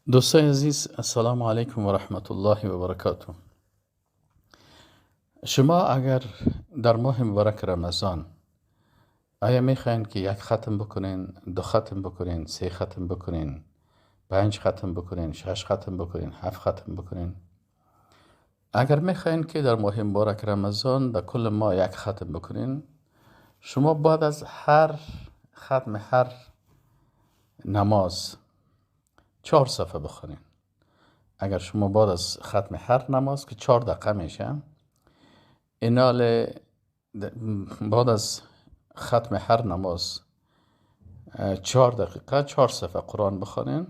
Дӯстони азиз, ассалому алайкум ва раҳматуллоҳи ва баракотуҳ. Шумо агар дар моҳи муборак Рамазон оё мехоҳед, ки як хатм бикунен, ду хатм бикунен, се хатм бикунен, панҷ хатм бикунен, шаш хатм бикунен, ҳафт хатм бикунен, агар мехоҳед, ки дар моҳи муборак Рамазон дар кулли моҳ як хатм бикунен, шумо баъд аз ҳар хатми ҳар намоз чор сафҳа бихонед. Агар шумо баъд аз хатми ҳар намоз, ки 4 дақиқа меша, иноле баъд аз хатми ҳар намоз 4 дақиқа чор сафҳа Қуръон бихонед,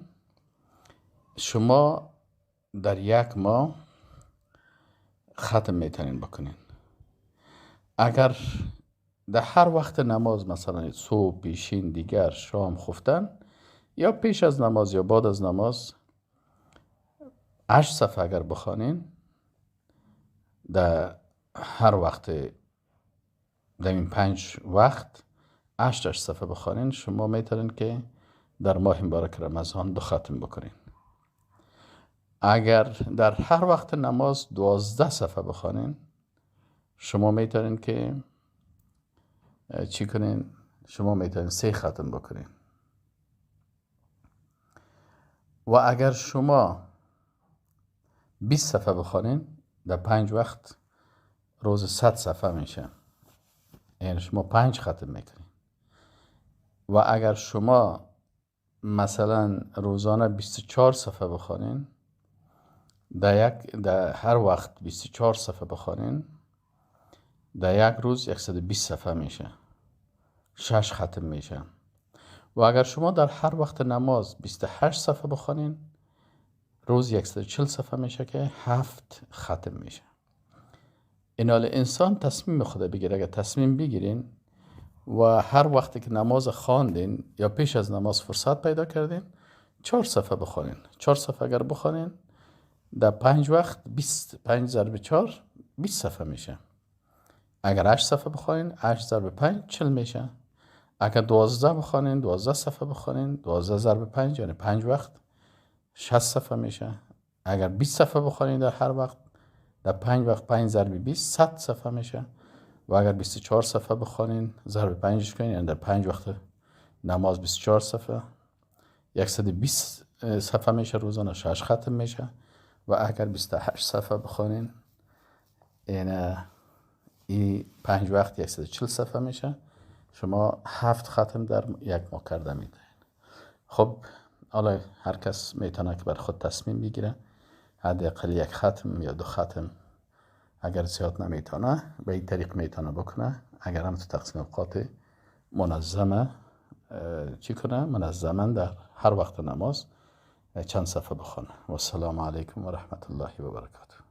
шумо дар як моҳ хатм метавонед бикунед. Агар дар ҳар вақти намоз, масалан, субҳ, пешин, дигар, шом, хуфтан ё пеш аз намоз ё баъд аз намоз ҳашт сафҳа агар бихонед, дар ҳар вақт, дар ин панҷ вақт ҳашт ҳашт сафҳа бихонед, шумо метавонед, ки дар моҳи муборак Рамазон ду хатм бикунед. Агар дар ҳар вақти намоз 12 сафҳа бихонед, шумо метавонед, ки чӣ кунед? Шумо метавонед се хатм бикунед. Ва агар шумо 20 сафҳа бихонед дар панҷ вақт, рӯз 100 сафҳа меша, яъне шумо панҷ хатм мекунед. Ва агар шумо, масалан, рӯзона 24 сафҳа бихонед, дар ҳар вақт 24 сафҳа бихонед, дар як рӯз 120 сафҳа меша, шаш хатм меша. Ва агар шумо дар ҳар вақти намоз 28 сафҳа бихонед, рӯз 140 сафҳа меша, ки ҳафт хатм меша. иноле инсон тасмими худа бигир. Агар тасмим бигирин ва ҳар вақте ки намоз хондин ё пеш аз намоз фурсат пайдо кардин, чор сафҳа бихонин. Чор сафҳа агар бихонин дар панҷ вақт, 25 зарби чор 20 сафҳа меша. Агар ҳашт сафҳа бихонин, ҳашт зарби панҷ 40 меша. Агар 12 бихонин, 12 сафҳа бихонин, 12 зарби панҷ, яъне панҷ вақт, 60 сафҳа меша. Агар 20 сафҳа бихонин дар ҳар вақт, дар панҷ вақт, панҷ зарби 20 100 сафҳа меша. Ва агар 24 сафҳа бихонин, зарби панҷш кунин, яъне дар панҷ вақт намоз 24 сафҳа, 120 сафҳа меша, рӯзона шаш хатм меша. Ва агар 28 сафҳа бихонин, яъне и панҷ вақт, 140 сафҳа меша, шумо ҳафт хатм дар як моҳ карда метавонед. Хуб, ҳоло ҳар кас метавонад, ки бар худ тасмим бигирад, ҳадди ақал як хатм ё ду хатм. Агар зиёд наметавона, ба ин тариқ метавона бикуна. Агар ҳам ту тақсим авқоти муназзама чӣ куна, муназзаман дар ҳар вақти намоз чанд сафҳа бихона. Вассалому алайкум ва раҳматуллоҳи ва баракотуҳ.